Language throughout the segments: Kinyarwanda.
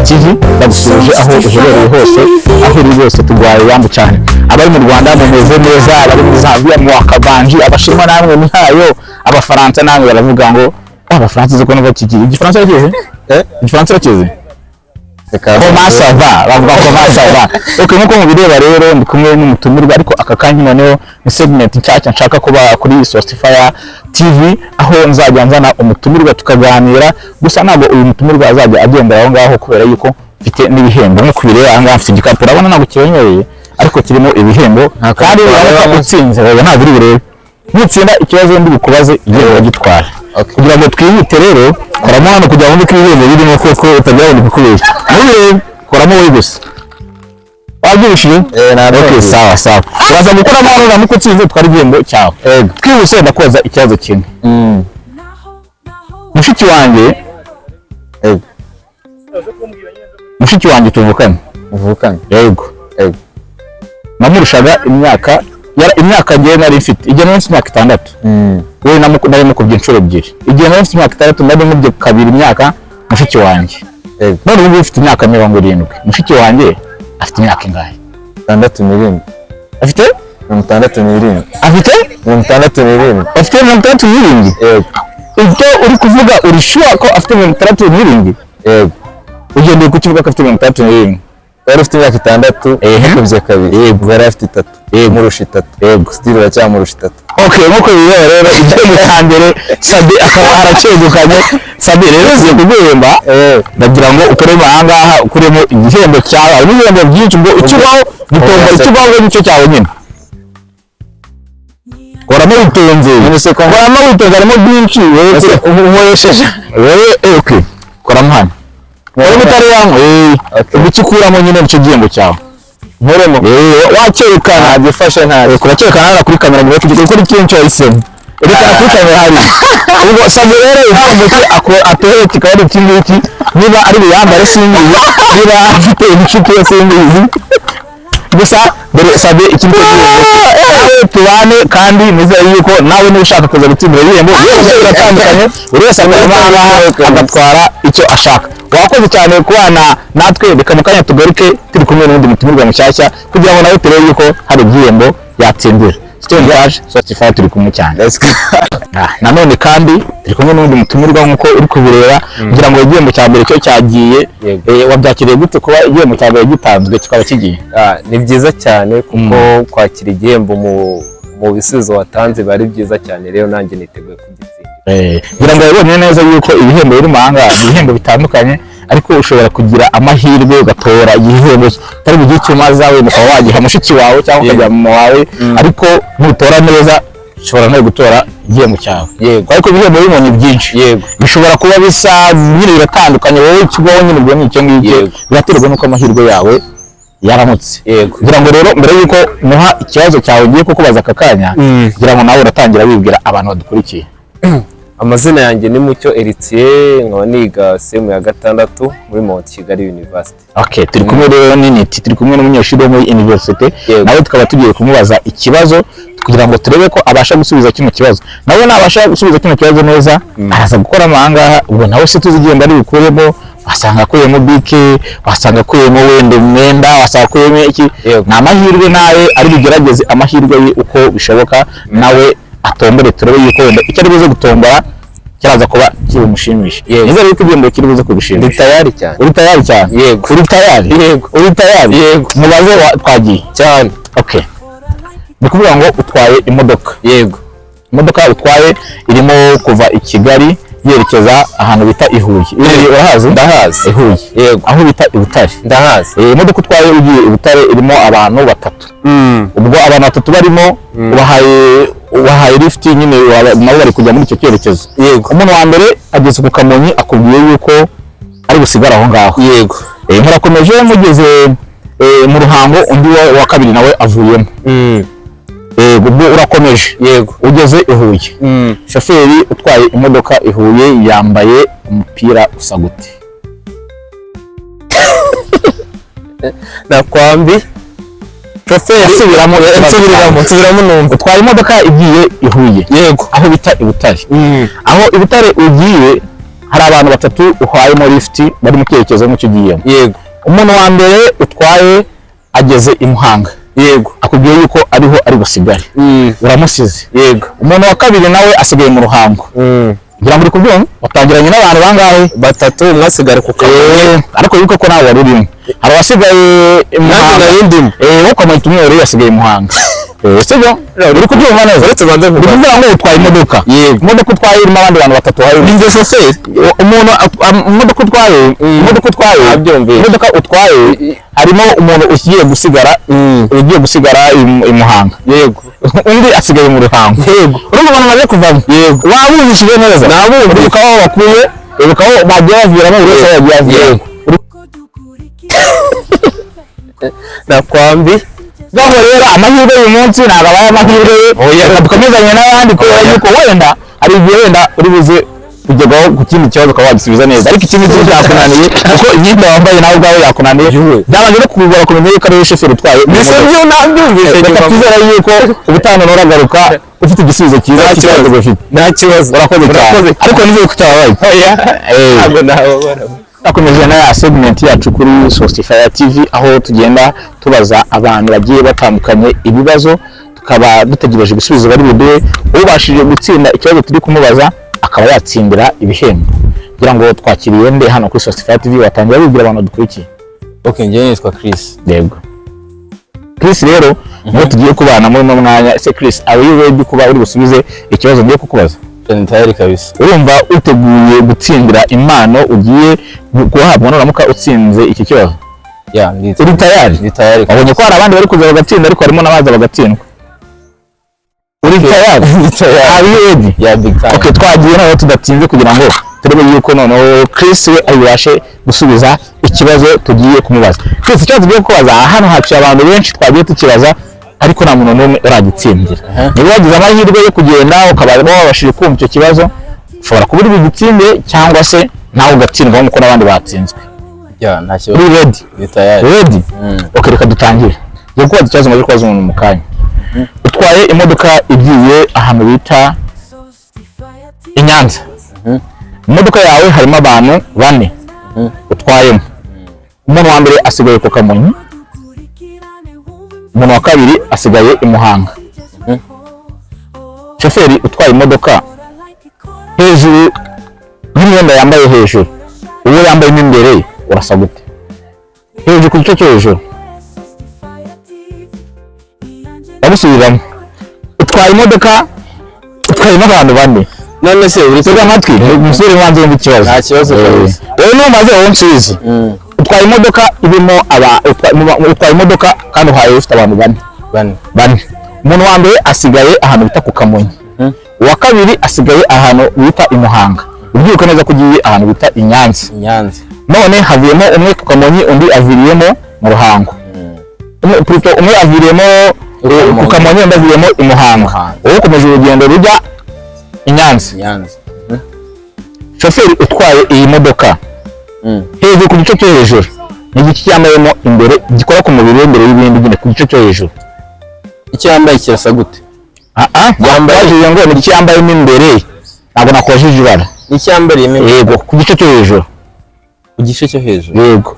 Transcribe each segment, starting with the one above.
TV. Ndagusuhuje aho uherereye hose, aho uri hose turwaye yambu cyane. Abari mu Rwanda mumeze neza, abari muri Zambia mu Wakabanji, Abashinwa namwe mihayo, Abafaransa namwe baravuga ngo Abafaransa uzi ko nubwo kigiye Igifaransa bakizi? Eh? Igifaransa bakizi? Reka. Comment ça va? Bavuga comment ça va. Okay, nkuko mubireba rero ndi kumwe n'umutumirwa, ariko aka kanya noneho ni segment nshyashya nshaka kuba kuri Source TV, aho nzajya nzana umutumirwa tukaganira. Gusa ntabwo uyu mutumirwa azajya agendera aho ngaho, kubera yuko mfite n'ibihembo. Nk'uko ubireba aha ngaha mfite igikapu, urabona ntabwo kiremereye ariko kirimo ibihembo. Kandi urabona utsinze, oya, ntabwo uri burebe. Nutsinda ikibazo ndi bukubaze, igihembo uragitwara. Okay. Kugira ngo twihute rero, koramo hano kugira ngo wumve ko ibihembo birimo koko, utagira ngo kukubeshya. Ntubirebe, koramo wowe gusa. Wabyibishije? Eh, nabyumvise. Okay, sawa sawa. Uraza gukoramo hano, uramuka utsinze utwara igihembo cyawe. Yego. Twihuse, ndakubaza ikibazo kimwe. Mushiki wanjye, Yego. mushiki wanjye tuvukana. Muvukana. Yego. Yego. Namurushaga imyaka, imyaka ngewe nari mfite igihe nari mfite imyaka 6, we nari mukubye inshuro ebyiri. Igihe nari mfite imyaka 6 nari mukubye kabiri imyaka mushiki wanjye. Yego. None ubu ngubu mfite imyaka 70, mushiki wanjye afite imyaka ingahe? 67. Afite? 67. Afite? 67. Afite 67? Yego. Ibyo uri kuvuga, uri sure ko afite 67? Yego. Ugendeye ku kivuga ko afite 67? Wari ufite imyaka 6, ukubye kabiri. Yego. Yari afite 3. Yego. Murusha 3. Yego. Still uracyamurusha 3. Okay, nkuko bireba rero, igihembo cya mbere Sabi akaba aracyegukanye. Sabi rero ugiye kuguhemba, ndagira ngo ukoremo aha ngaha, ukuremo igihembo cyawe. Harimo ibihembo byinshi, ngo ikibaho gitombora, ikibaho ngo nicyo cyawe nyine. Koramo witonze, koramo witonze, harimo byinshi wowe. Ese unkoresheje? Wowe, okay, koramo hano, koramo utari wanywa, Okay. ubwo icyo ukuramo nyine nicyo gihembo cyawe. Nkuremo. Wacyekana. Ntagifashe, nta. Kurakekana hariya kuri kamera ngo kujya gukora ikintu wahisemo, erekana kuri kamera hariya. Ubwo Sabi rero igihembo cye atoheye kikaba ari iki ngiki. Niba ari buyambare simbizi, niba afite inshuti ye simbizi, gusa dore Sabi, iki ngiki gihembo cye. Nawe tubane, kandi nizere yuko nawe niba ushaka kuza gutsindira ibihembo byose biratandukanye, buri wese akaba aha ngaha agatwara icyo ashaka. Wakoze cyane kubana natwe. Reka mu kanya tugaruke turi kumwe n'undi mutumirwa mushyashya, kugira ngo nawe turebe yuko hari igihembo yatsindira. Stone Cash Certified, turi kumwe cyane. Let's go. Ah, nanone kandi turi kumwe n'undi mutumirwa nk'uko uri kubireba, kugira ngo igihembo cya mbere cyo cyagiye. Yego. Wabyakiriye gute kuba igihembo cya mbere gitanzwe kikaba kigiye? Ah, ni byiza cyane, kuko kwakira igihembo mu bisubizo watanze biba ari byiza cyane. Rero nanjye niteguye kugitsinda. Kugira ngo yabonye neza yuko ibihembo biri mu mahanga ni ibihembo bitandukanye, ariko ushobora kugira amahirwe ugatora igihembo utari bugire icyo umaza, wenda ukaba wagiha mushiki wawe cyangwa ukagiha mama wawe, ariko nutora neza ushobora nawe gutora igihembo cyawe. Yego. Ariko ibihembo birimo ni byinshi. Yego. Bishobora kuba bisa nyine, biratandukanye. Wowe ikibaho nyine ubwo ni icyo ngicyo. Yego. Biraterwa n'uko amahirwe yawe yaramutse. Yego. Kugira ngo rero mbere y'uko muha ikibazo cyawe ugiye kukubaza aka kanya, kugira ngo nawe uratangira wibwira abantu badukurikiye. Amazina yanjye ni Mucyo Eritier, nkaba niga semu ya gatandatu muri Mount Kigali University. Okay, turi kumwe rero n'intiti, turi kumwe n'umunyeshuri wo muri university. Yego. Nawe tukaba tugiye kumubaza ikibazo kugira ngo turebe ko abasha gusubiza kino kibazo. Nawe nabasha gusubiza kino kibazo neza, araza gukora amangaha. Ubwo nawe se tuzi igihembo ari bukuremo, wasanga akuyemo bike, wasanga akuyemo wenda umwenda, wasanga akuyemo iki. Yego. Ni amahirwe, nawe ari bugerageze amahirwe ye uko bishoboka, nawe atombore, turebe yuko wenda icyo ari buze gutombora kiraza kuba kiri bumushimishe. Yego. Nizere yuko igihembo kiri buze Ndi kugushimisha. tayari cyane. Uri tayari cyane? Yego. Uri tayari? Yego. Uri tayari? Yego. Mubaze twagiye. Cyane. Okay, ni kuvuga ngo utwaye imodoka. Yego. Imodoka utwaye irimo kuva i Kigali yerekeza ahantu bita i Huye. I Huye urahazi? Ndahazi. I Huye. Yego. Aho bita i Butare. Ndahazi. Imodoka utwaye ugiye i Butare irimo abantu batatu. Ubwo abantu batatu barimo ubahaye lift nyine, nabo bari kujya muri icyo cyerekezo. Yego. Umuntu wa mbere ageze ku Kamonyi, akubwiye yuko ari busigare aho ngaho. Yego. Murakomeje, mugeze mu Ruhango, undi wa kabiri nawe avuyemo. Ubwo urakomeje. Yego. Ugeze i Huye. Shoferi utwaye imodoka i Huye yambaye umupira usa gute? Nakwambi. Shoferi, subiramo. Nsubiramo, nsubiramo numva. Utwaye imodoka igiye i Huye. Yego. Aho bita i Butare. Aho i Butare ugiye, Hari abantu batatu uhayemo lift bari mu cyerekezo nk'icyo ugiyemo. Yego. Umuntu wa mbere utwaye ageze i Muhanga. Yego. Akubwiye yuko ariho ari busigare. Uramusize. Yego. Umuntu wa kabiri nawe asigaye mu Ruhango. Ngira ngo uri kubyumva, watangiranye n'abantu bangahe? Batatu, umwe asigara ku Kamonyi. Ariko wibuke ko nawe wari urimo, hari uwasigaye i Nanjye Muhanga. Nari ndimo. Wowe ukamwita umwe wari yasigaye i Muhanga. Sibyo? Uri kubyumva neza? Uretse banze Uri nkubaze. kuvuga ngo utwaye imodoka. Yego. Imodoka utwaye irimo abandi bantu batatu, hari Ni njye shoferi. Umuntu imodoka utwaye Nabyumvise. Imodoka utwaye harimo umuntu ugiye gusigara, ugiye gusigara i Muhanga. Yego. Undi asigaye mu Ruhango. Yego. Urumva abantu bamaze kuvamo? Yego. Wabumvishije neza? Nabumvise. Uribuka aho bakuye, uribuka aho bagiye baviramo, buri wese aho yagiye aviramo? Yego. Nakwambi. Ngaho rero amahirwe y'uyu munsi ntabwo abaye amahirwe ye. Oya. Reka dukomezanye n'abandi, kubera Oya. yuko wenda hari igihe wenda uri buze kugerwaho ku kindi kibazo ukaba wagisubiza neza, ariko ikindi kintu cyakunaniye kuko imyenda wambaye nawe ubwawe yakunaniye, byabanje no kugora kumenya yuko ari wowe shoferi utwaye. Mbese byo nabyumvise. Reka Nyuma. twizere yuko ubutaha nuragaruka ufite igisubizo cyiza Nta cy'ikibazo kibazo. ufite. Nta kibazo. Urakoze cyane. Urakoze. Ariko nizere ko utababaye. Oya. Ntabwo nababara. Twakomeje na ya segment yacu kuri Sosifaya TV, aho tugenda tubaza abantu bagiye batandukanye ibibazo, tukaba dutegereje ibisubizo bari buduhe. Ubashije gutsinda ikibazo turi kumubaza akaba yatsindira ibihembo. Kugira ngo twakiriye nde hano kuri Sosifaya TV? Watangira wibwira abantu dukurikiye. Ok, njyewe nitwa Chris. Yego, Chris rero niwe tugiye kubana muri uno mwanya. Ese Chris, are you ready kuba uri busubize ikibazo ngiye kukubaza? Ni tayari kabisa. Urumva uteguye gutsindira impano ugiye guhabwa nuramuka utsinze iki kibazo? Yeah, ndi Uri tayari? Ndi tayari. Wabonye ko hari abandi bari kuza bagatsinda, ariko harimo n'abaza bagatsindwa. Uri tayari? Ndi tayari. Are you ready? Yeah, big time. Okay, twagiye noneho tudatinze kugira ngo turebe yuko noneho Chris we abashe gusubiza ikibazo tugiye kumubaza. Chris, ikibazo tugiye kubaza hano haciye abantu benshi twagiye tukibaza, ariko nta muntu n'umwe uragitsindira. Niba wagize amahirwe yo kugenda ukaba wabashije kumva icyo kibazo, ushobora kuba uri bugitsinde cyangwa se nawe ugatsindwa nk'uko n'abandi batsinzwe. Yeah, nta kibazo. Uri ready? Ndi tayari. Ready? Okay, reka dutangire. Ngiye kubaza ikibazo maze kubaza umuntu mu kanya. Utwaye imodoka igiye ahantu bita i Nyanza. Imodoka yawe harimo abantu bane utwayemo. Umuntu wa mbere asigaye ku Kamonyi, umuntu wa kabiri asigaye i Muhanga. Shoferi utwaye imodoka, hejuru y'imyenda yambaye hejuru, uwo yambayemo imbere urasa gute? Hejuru ku gice cyo hejuru. Ndabisubiramo: utwaye imodoka, utwayemo abantu bane. None se uri Tega amatwi, umusore, wanze wumva ikibazo. Nta kibazo kabisa. Wowe numaze wowe nsubize. Utwaye imodoka irimo aba utwaye imodoka kandi uhaye ufite abantu bane. Bane. Bane. Umuntu wa mbere asigaye ahantu bita ku Kamonyi, uwa kabiri asigaye ahantu bita i Muhanga. Ubyibuka neza ko ugiye ahantu bita i Nyanza. I Nyanza. None havuyemo umwe ku Kamonyi, undi aviriyemo mu Ruhango. Umwe plutôt, umwe aviriyemo ku Kamonyi, undi aviriyemo i Muhanga. Muhanga. Wowe ukomeje urugendo rujya i Nyanza. I Nyanza. Shoferi utwaye iyi modoka, hejuru ku gice cyo hejuru ni igiki cyambayemo imbere gikora ku mubiri we imbere y'ibindi nyine, ku gice cyo hejuru? Icyo yambaye kirasa gute? Ah, yambaye ngo ni igiki yambayemo imbere, ntabwo nakubajije ibara. Icyo yambariyemo imbere? Yego, ku gice cyo hejuru. Ku gice cyo hejuru. Yego,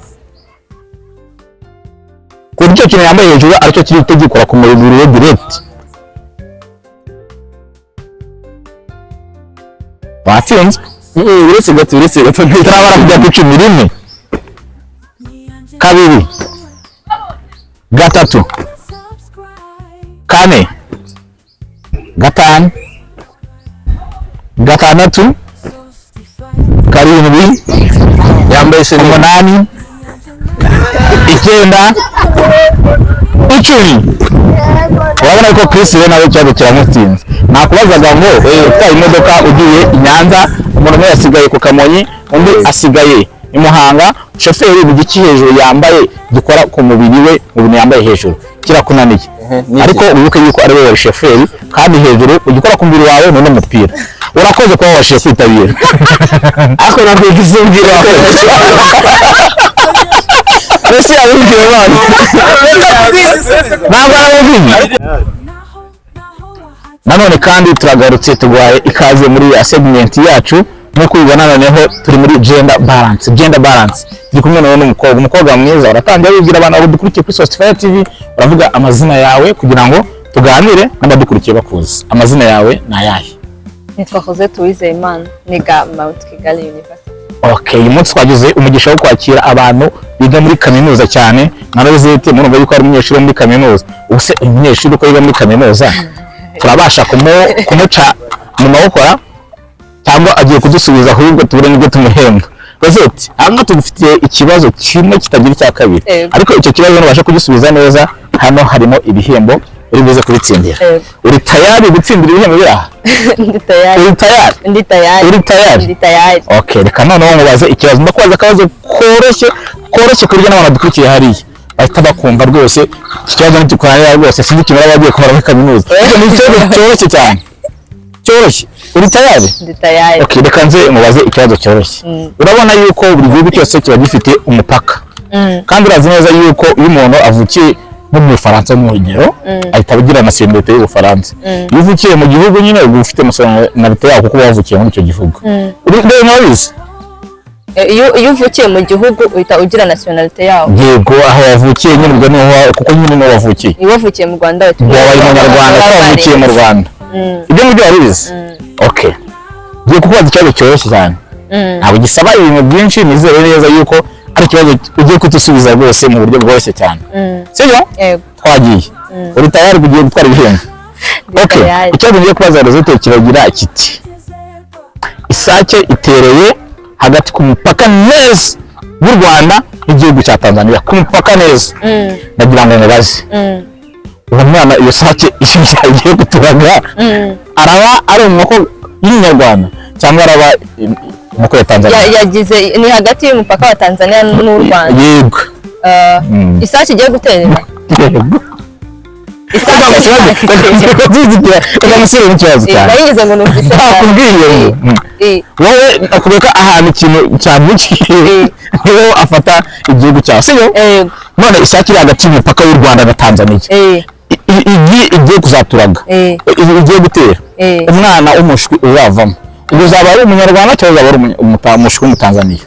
ku buryo icyo kintu yambaye hejuru aricyo kiri buhite gikora ku mubiri we direct. Watsinzwe. Uretse gato, uretse gato. Turabara kujya ku 10: 1, 2, 3, 4, 5, 6, 7, Yambaye chenille. 8, 9, 10. Urabona ko Chris rero nawe ikibazo kiramutsinze. Nakubazaga ngo utwaye imodoka ugiye i Nyanza, umuntu umwe yasigaye ku Kamonyi, undi asigaye i Muhanga. Shoferi mu giki hejuru yambaye gikora ku mubiri we, mu bintu yambaye hejuru kirakunaniye? Ni Ariko wibuke yuko ari wowe wari shoferi, kandi hejuru ugikora ku mubiri wawe ni n'umupira. Urakoze kuba wabashije kwitabira. Ariko ntabwo izumbwira. Ese yabibwiye abana? Ntabwo arabibwiye. Nanone kandi turagarutse, tuguhaye ikaze muri ya segment yacu. Nk'uko ubibona noneho turi muri gender balance. Gender balance, turi kumwe nawe n'umukobwa, umukobwa mwiza. Uratangira wibwira abantu badukurikiye kuri Sosifaya TV, uravuga amazina yawe kugira ngo tuganire n'abadukurikiye bakuzi. Amazina yawe ni ayahe? Nitwa Rosette Uwizeyimana, niga Mount Kigali University. Okay, uyu munsi twagize umugisha wo kwakira abantu biga muri kaminuza cyane nka Rosette. Murumva yuko ari umunyeshuri wo muri kaminuza. Ubu se uyu munyeshuri uko yiga muri kaminuza turabasha kumuca mu mabokora cyangwa agiye kudusubiza ahubwo tubure n'ibyo tumuhemba? Rosette, aha ngaha tugufitiye ikibazo kimwe kitagira icya kabiri. Yego. Ariko icyo kibazo nubasha kugisubiza neza, hano harimo ibihembo uri buze kubitsindira. Yego. Uri tayari gutsindira ibihembo biri aha? Ndi tayari. Uri tayari? Ndi tayari. Uri tayari? Ndi tayari. Okay, reka noneho nkubaze ikibazo. Ndakubaza akabazo koroshye koroshye ku buryo n'abantu badukurikiye hariya bahita bakumva rwose. Iki kibazo ntikikunanira rwose, sinzi ikintu baba bagiye kumara muri kaminuza. Ariko ni ikibazo cyoroshye cyane, cyoroshye. Uri tayari? Ndi tayari. Okay, reka nze mubaze ikibazo cyoroshye. Urabona yuko buri gihugu cyose kiba gifite umupaka, kandi urazi neza yuko iyo umuntu avukiye nko mu Bufaransa, mu rugero, ahita agira nationalité y'Ubufaransa. Iyo uvukiye mu gihugu nyine uba ufite nationalité yawo kuko uba wavukiye muri icyo gihugu. Rero murabizi. Iyo uvukiye mu gihugu uhita ugira nationalité yawo. Yego, aho wavukiye nyine ubwo niho kuko nyine niho wavukiye. Iyo wavukiye mu Rwanda uhita Ubwo wabaye umunyarwanda kuko wavukiye mu Rwanda. Ibyo ngibyo waribizi. Okay, ngiye kukubaza ikibazo cyoroshye cyane, ntabwo gisaba ibintu byinshi. Nizere neza yuko ari ikibazo ugiye kudusubiza rwose mu buryo bworoshye cyane, sibyo? Yego. Twagiye. Uri tayari kugiye gutwara ibihembo? Ndi Okay. tayari. Ikibazo ngiye kubaza Rosette kiragira kiti: isake itereye hagati ku mupaka neza w'u Rwanda n'igihugu cya Tanzania, ku mupaka neza. Ndagira ngo mubaze, uwo mwana iyo sake igiye guturaga araba ari inkoko y'inyarwanda cyangwa araba inkoko ya Tanzania? Yagize ni hagati y'umupaka wa Tanzania n'u Rwanda? Yego. Isake igiye guterera? Yego. Isake. Reka n'ikibazo cyane. Nayigeze ngo numvise. Nakubwiye ngo wowe nakubwiye ko ahantu ikintu cyavukiye niho afata igihugu cyawe, sibyo? Yego. None isake iri hagati y'umupaka w'u Rwanda na Tanzania, igi igiye kuzaturaga, igiye gutera, umwana w'umushwi uzavamo ubwo uzaba ari umunyarwanda cyangwa uzaba ari umushwi w'umutanzaniya?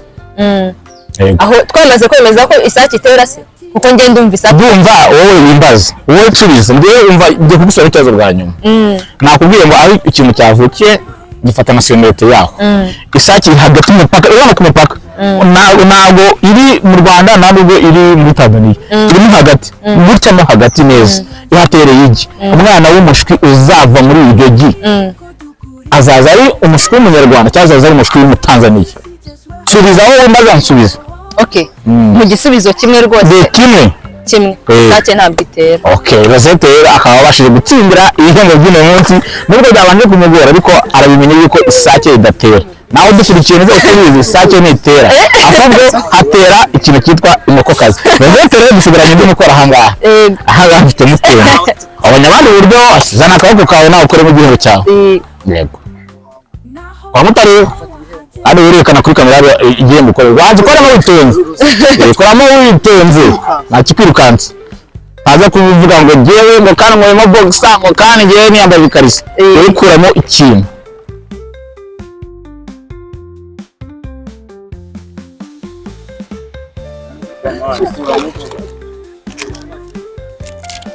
Yego. Aho twamaze kwemeza ko isake itera se? Kuko ngenda ndumva isake. Ndumva wowe wimbaza, wowe nsubiza. Njyewe umva, ngiye kugusobanurira ikibazo bwa nyuma. Nakubwiye ngo ari ikintu cyavukiye gifata nationalité yaho. Isake iri hagati mu mupaka, urabona ku mupaka, ntabwo iri mu Rwanda, nta nubwo iri muri Tanzania, irimo hagati gutya, mo hagati neza ihatereye igi. Umwana w'umushwi uzava muri iryo gi azaza ari umushwi w'umunyarwanda cyangwa azaza ari umushwi w'umutanzaniya? Subiza wowe, mbaza, nsubiza. Okay, mu gisubizo kimwe rwose. Ni kimwe. Kimwe. Isake ntabwo itera. Okay, Rosette rero akaba abashije gutsindira ibihembo by'uno munsi nubwo byabanje kumugora, ariko arabimenya yuko isake idatera. Nawe udukurikiye nizere ko ubizi, isake ntitera, ahubwo hatera ikintu cyitwa inkokokazi. Rosette rero dusigaranye undi mukoro ahangaha. Yego. Ahangaha mfite mutera abonye abandi uburyo zana akaboko kawe nawe ukoremo igihembo cyawe. Yego, kwa mutare hano werekana kuri kamera hariya igihembo ukorera. Wanze ukoramo witonze. Koramo witonze, nta kikwirukansa. Ntaza kubivuga ngo njyewe ngo kandi nkoremo boxer, ngo kandi njyewe niyambaye ikariso. Wowe kuramo ikintu.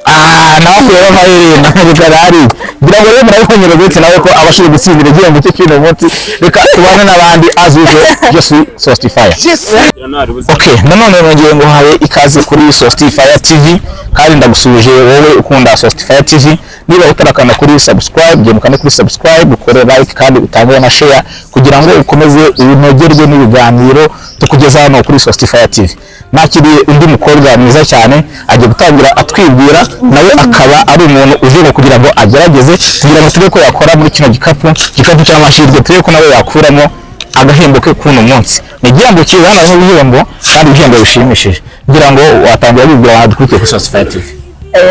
Ah, nawe kureba amaherena bigarari. Ngira ngo rero murabibonye Rosette nawe ko abashije gutsindira igihembo cye cy'uno munsi. Reka tubane n'abandi as usual. Je suis Sostifire. Okay, nanone nongeye nguhaye ikaze kuri Sostifire TV kandi ndagusubije wowe ukunda Sostifire TV. Niba utarakanda kuri subscribe, genda ukande kuri subscribe, ukore like kandi utange na share kugira ngo ukomeze unogerwe n'ibiganiro tukugeza hano kuri Sostifire TV. Nakiriye undi mukobwa mwiza cyane, agiye gutangira atwibwira, nawe akaba ari umuntu uje kugira ngo agerageze kugira ngo turebe ko yakora muri kino gikapu cy'amahirwe, turebe ko nawe yakuramo agahembo ke k'uno munsi. Ni igihembo cyiza, hano harimo ibihembo kandi ibihembo bishimishije. Ngira ngo watangira wibwira abantu dukurikiye kuri Sosifaya TV.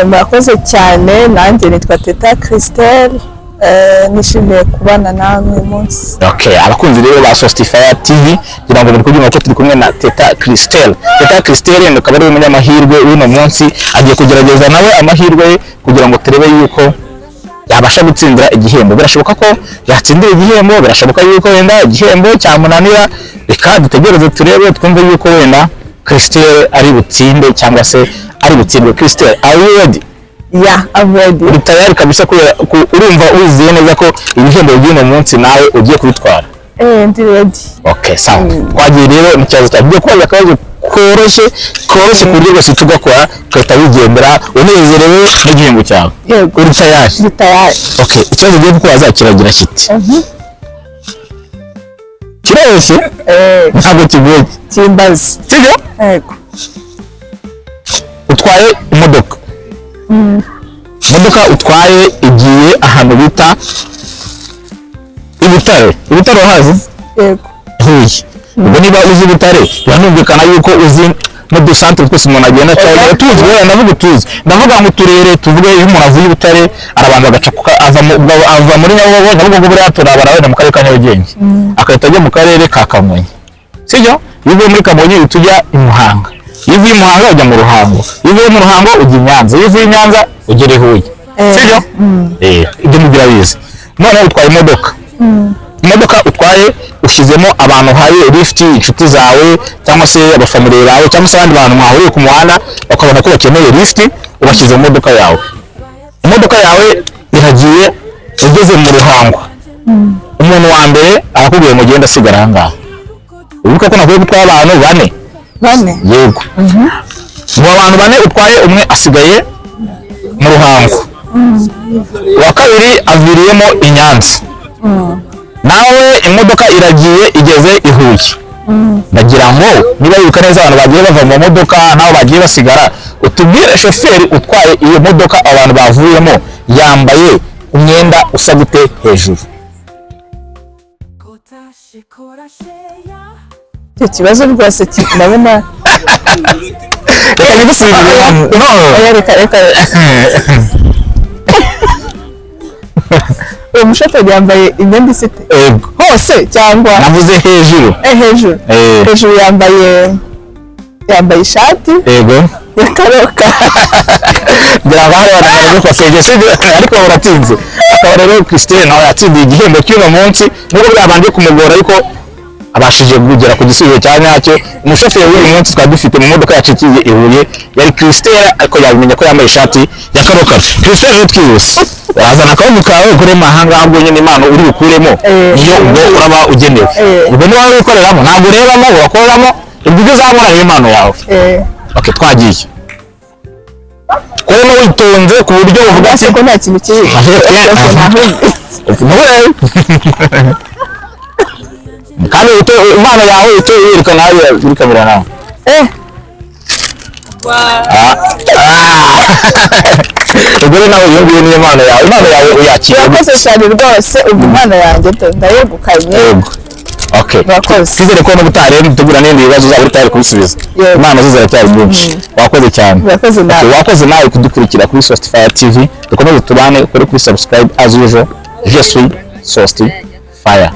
Murakoze cyane, nanjye nitwa Teta Christelle, nishimiye kubana namwe uyu munsi. Okay, abakunzi rero ba Sosifaya TV, ngira ngo muri kubyumva ko turi kumwe na Teta Christelle. Teta Christelle akaba ari umunyamahirwe w'uno munsi, agiye kugerageza nawe amahirwe ye kugira ngo turebe yuko Yabasha gutsindira igihembo. Birashoboka ko yatsindira igihembo, birashoboka yuko wenda igihembo cyamunanira. Reka dutegereze turebe, twumve yuko wenda Christelle ari butsinde cyangwa se ari butsindwe. Christelle, are you ready? Yeah, I'm ready. Uri tayari kabisa kubera urumva wizeye neza ko ibihembo by'uno munsi nawe ugiye kubitwara? Eh, ndi ready. Okay, sawa. Twagiye rero mu kibazo cyawe. Tugiye kubaza akabazo koroshye koroshye, ku buryo bwose tugakora ugahita wigendera unezerewe n'igihembo cyawe. Yego. Uri tayari? Ndi tayari. Okay, ikibazo ugiye kukubaza kiragira kiti, kiroroshye, ntabwo kigoye. Kimbazi. Sibyo? Yego. Utwaye imodoka. Imodoka utwaye igiye ahantu bita i Butare. I Butare urahazi? Yego. Huye. Ubwo niba uzi Butare, biranumvikana yuko uzi n'udusantere twose umuntu agenda acaho. Tuzi wenda, ndavuga utuzi, ndavuga ngo uturere. Tuvuge iyo umuntu avuye i Butare, arabanza agaca ava ava muri Nyabugogo, Nyabugogo buriya turabara wenda mu karere ka Nyarugenge, agahita ajya mu karere ka Kamonyi, sibyo? Iyo uvuye muri Kamonyi uhita ujya i Muhanga. Iyo uvuye i Muhanga ujya mu Ruhango. Iyo uvuye mu Ruhango ujya i Nyanza. Iyo uvuye i Nyanza ugera i Huye, sibyo? Eh, ibyo ngibyo urabizi. Noneho utwaye imodoka. Imodoka utwaye ushyizemo abantu uhaye lift, inshuti zawe cyangwa se abafamiliye bawe cyangwa se abandi bantu mwahuriye ku muhanda bakabona ko bakeneye lift, ubashyize mu modoka yawe. Imodoka yawe iragiye, ugeze mu Ruhango, umuntu wa mbere arakubwiye ngo ugende, asigara aha ngaha. Wibuke ko nakwiye gutwara abantu bane. Bane. Yego. Mu bantu bane utwaye, umwe asigaye mu Ruhango, uwa kabiri aviriyemo i Nyanza. Nawe imodoka iragiye, igeze i Huye. Ndagira ngo niba wibuka neza abantu bagiye bava mu modoka n'aho bagiye basigara, utubwire shoferi utwaye iyo modoka abantu bavuyemo yambaye umwenda usa gute hejuru? Icyo kibazo rwose ndabona Reka nigusubize, no. Oya, reka, reka. Uwo mushoferi yambaye imyenda isite Yego. hose cyangwa? Navuze hejuru. Eh, hejuru. Eh. Hejuru yambaye ishati ya karokaro. Ngira ngo hariya banabikoseje, sibyo? Ariko uratinze. Akaba rero Christine nawe yatsindiye igihembo cy'uno munsi, nubwo byabanje kumugora, ariko abashije kugera ku gisubizo cya nyacyo. Umushoferi w'uyu munsi twari dufite mu modoka yacu igiye i Huye yari Christelle, ariko yabimenye ko yambaye ishati ya karokaro. Christelle rero, twihuse, urazana akaboko kawe ukuremo ahangaha. Ubwo nyine impano uri bukuremo niyo ubwo uraba ugenewe. Ubwo niba wikoreramo, ntabwo urebamo, urakoreramo. Ubwo ibyo uzabona niyo impano yawe. Okay, twagiye. Kuremo witonze ku buryo uvuga ati Ese ko nta kintu kiri? Ntuwe. Kandi impano yawe ite yerekana hariya kuri kamera nawe. Ah, ah. Ubwo rero nawe iyo ngiyo niyo impano yawe. Impano yawe uyakira? Urakoze cyane rwose. Ubwo impano yanjye ndayegukanye. Yego. Okay. Murakoze. Sizere ko n'ubutaha rero dutegura n'ibindi bibazo uzaba uri tayari kubisubiza. Yego. Impano zo ziracyari nyinshi. Wakoze cyane. Murakoze nawe. Okay, wakoze nawe kudukurikira kuri Sosti Fire TV. Dukomeze tubane, ukore kuri subscribe as usual. Je suis Sosti Fire.